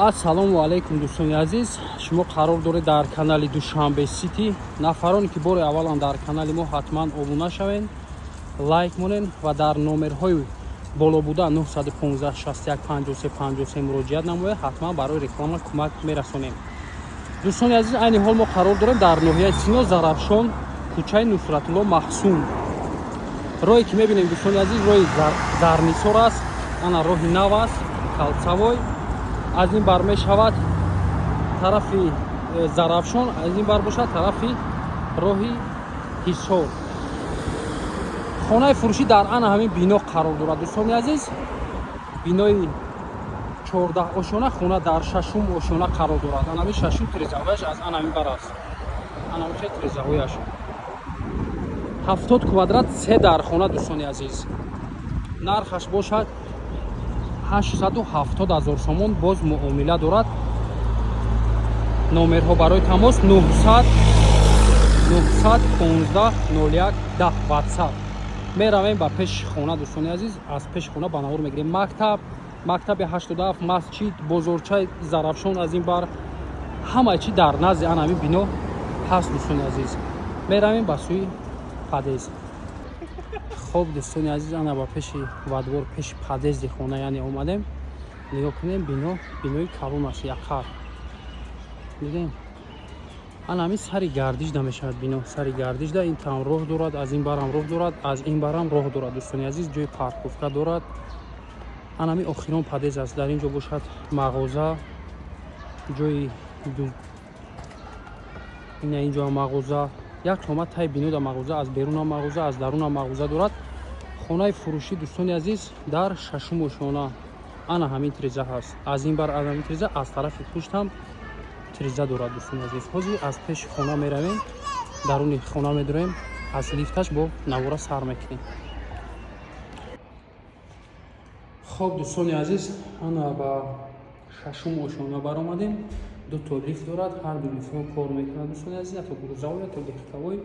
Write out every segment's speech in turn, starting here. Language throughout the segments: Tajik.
Ассалому алайкум, дӯстони азиз. Шумо қарор доред дар канали Душанбе Сити. Нафароне ки бори аввалан дар канали мо, ҳатман обуна шавед, лайк монед ва дар номерҳои боло буда 915 61 53 53 муроҷиат намоед. Ҳатман барои реклама кӯмак мерасонем. Дӯстони азиз, айни ҳол мо қарор дорем дар ноҳияи Сино, Зарафшон, кӯчаи Нусратулло Маҳсум. Роҳе ки мебинем, дӯстони азиз, роҳи Зарнисор аст. Ана роҳи нав аст, кольцевой. Аз ин бар мешавад тарафи Зарафшон, аз ин бар бошад тарафи роҳи Ҳисор. Хонаи фурӯшӣ дар ана ҳамин бино қарор дорад, дӯстони азиз. Бинои 14 ошёна, хона дар шашум ошёна қарор дорад. Ана ҳамин шашум тирезаҳояш аз ана ҳамин бар аст. Ана ҳамин тирезаҳояш. 70 квадрат, се дар хона, дӯстони азиз. Нархаш бошад 870 ҳазор сомон, боз муомила дорад. Номерҳо барои тамос 900 915 01 10, WhatsApp. Меравем ба пеши хона, дӯстони азиз. Аз пеши хона ба навор мегирем. Мактаб, мактаби 87, масҷид, бозорчаи Зарафшон аз ин бар, ҳамаи чи дар назди ана ҳамин бино ҳаст, дӯстони азиз. Меравем ба сӯи подъезд. Хоб, дӯстони азиз, ана ба пеши во двор, пеши подъезди хона яъне омадем. Нигоҳ кунем, бино бинои калон аст, яқар дидем. Ана ҳамин сари гардишда мешавад бино. Сари гардишда ин там роҳ дорад, аз ин барам роҳ дорад, аз ин барам роҳ дорад, дӯстони азиз. Ҷои парковка дорад. Ана ҳамин охирон подъезд аст. Дар ин ҷо бошад мағоза, ҷои ина ин ҷо мағоза, як қомат таи бинода мағоза, аз берунам мағоза, аз дарунам мағоза дорад. Хонаи фурӯшӣ, дӯстони азиз, дар шашум ошёна. Ана ҳамин тиреза ҳаст аз ин бар, аз ҳамин тиреза, аз тарафи пуштам тиреза дорад, дӯстони азиз. Ҳозир аз пеши хона меравем, даруни хона медурем, аз лифташ бо навора сар мекунем. Хоб, дӯстони азиз, ана ба шашум ошёна баромадем. Ду то лифт дорад, ҳар ду лифтҳо кор мекунад, дӯстони азиз, ято грузовой, ято легковой.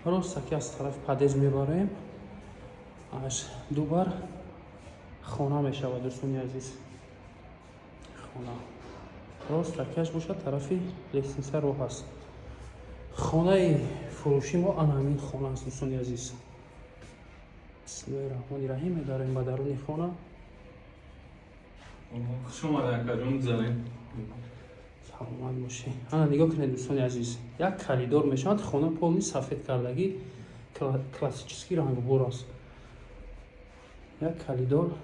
Ростаки аз тарафи подъезд мебароем, аз ду бар хона мешавад, дӯстони азиз. Хона ростакиаш бошад тарафи лестница роҳ аст. Хонаи фурӯши мо ана ҳамин хона аст, дӯстони азиз. Бисмиллоҳи раҳмони раҳим. Медароем ба даруни хона. Хуш омадед, акаҷон, гузарем. Саломат бошед. Ана нигоҳ кунед, дӯстони азиз, як коридор мешавад. Хона полный сафед кардагӣ, классический рангбор аст. Як коридор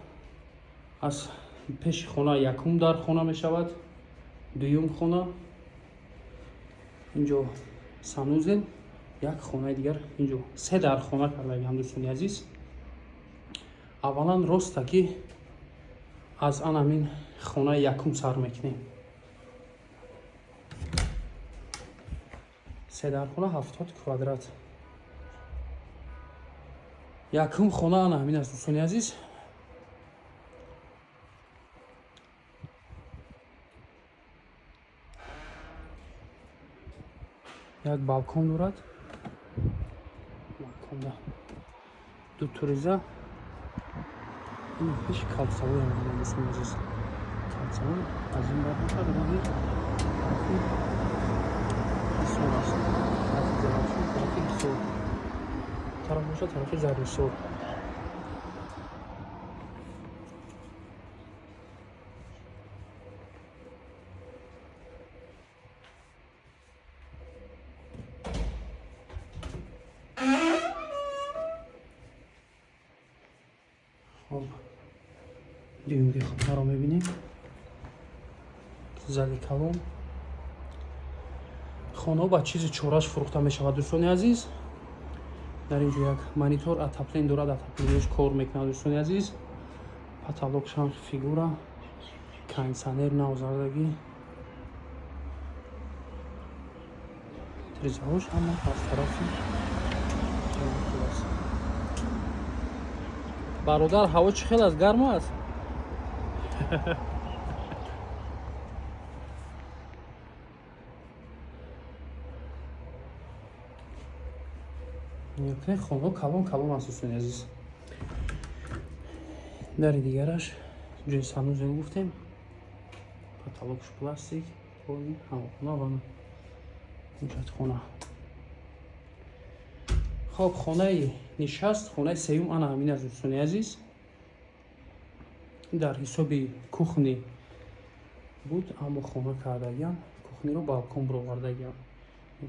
аз пеши хона, якум дар хона мешавад, дуюм хона, инҷо санузел, як хонаи дигар инҷо, се дар хона кардагиам, дӯстони азиз. Аввалан ростаки аз ан ҳамин хонаи якум сар мекунем. Се дар хона, 70 квадрат. Якум хона ана ҳамин аст, дӯстони азиз. Як балкон дорад, балконда ду туриза. Ин пеши кольцевой, дӯстони азиз. Кольцевой аз ин бар бошад, роҳи тарафи Ҳисор аст. Тарафи Зарафшон, тарафи Ҳисор тараф бошад, тарафи Зарнисор. Хоб, дуюмги хонаро мебинем. Зали калон. Хонаҳо ба чизи чораш фурӯхта мешавад, дӯстони азиз. Дар ин ҷо як монитор, отопление дорад, отоплениеш кор мекунад, дӯстони азиз. Потолок шанх фигура, кондитсионер навзардагӣ, тирезаҳош ҳама аз тарафи аст. Бародар, ҳаво чӣ хел аст? Гарм аст? Хонаҳо калон калон аст, дӯстони азиз. Дари дигараш ҷои санузел гуфтем. Потолокш пластик, ҳамохона ва ҳоҷатхона. Хоб, хонаи нишаст, хонаи сеюм ана ҳамин аст, дӯстони азиз. Дар ҳисоби кухни буд, аммо хона кардагиам, кухниро балкон бировардагиам.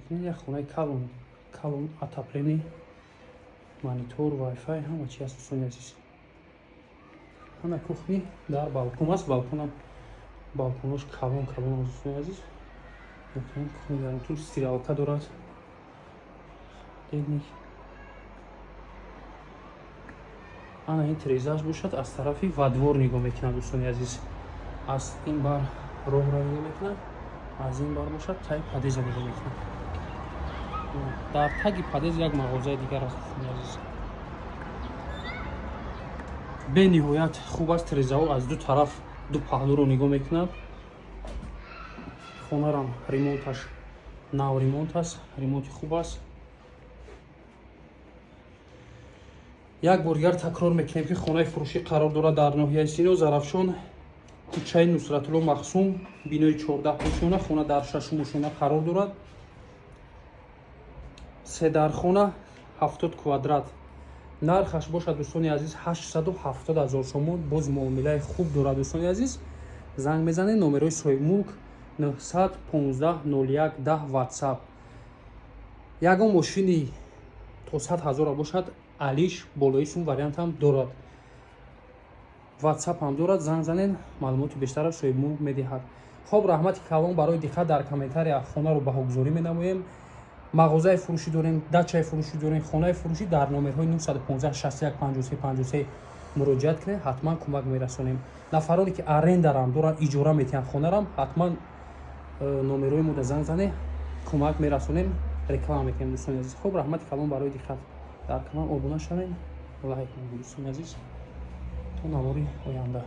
Як хонаи калон калон, отопление, монитор, вайфай, ҳама чи аст, дӯстони азиз. Ҳама кухни дар балкон аст, балконам, балконош калон калон аст, дӯстони азиз. Кухни гарнитур, стиралка дорад, техник. Ана ин тирезааш бошад, аз тарафи во двор нигоҳ мекунад, дӯстони азиз. Аз ин бар роҳро нигоҳ мекунад, аз ин бар бошад, таи подъеза нигоҳ мекунад. Дар таги подъезд як мағозаи дигар аст, дӯстони азиз. Бениҳоят хуб аст, тирезаҳо аз ду тараф, ду паҳлӯро нигоҳ мекунад. Хонарам ремонташ нав ремонт аст, ремонти хуб аст. Як бор дигар такрор мекунем, ки хонаи фурӯшӣ қарор дорад дар ноҳияи Сино, Зарафшон, кӯчаи Нусратулло Махсум, бинои 14 ошёна. Хона дар шашум ошёна қарор дорад. Седархона, 70 квадрат. Нархаш бошад, дӯстони азиз, 870 000 сомон. Боз муомилаи хуб дорад, дӯстони азиз. Занг мезанед, номерои соҳибмулк 915 01 10, WhatsApp. Ягон мошини то 100 ҳазора бошад, алиш болои сум вариантам дорад, WhatsApp ҳам дорад. Занг занед, маълумоти бештарро соҳибмулк медиҳад. Хоб, раҳмати калон барои диққат. Дар комментария хонаро баҳогузорӣ менамоем. Мағозаи фурӯшӣ дорем, дачаи фурӯшӣ дорем, хонаи фурӯшӣ. Дар номерҳои 915 61 53 53 муроҷиат кунед, ҳатман кӯмак мерасонем. Нафароне ки арендарам доранд, иҷора метиҳанд хонарам, ҳатман номерҳои мода занг занед, кӯмак мерасонем, реклама мекунем, дӯстони азиз. Хуб, раҳмати калон барои диққат. Дар канал обуна шавед, лайк кунед, дӯстони азиз. То навори оянда.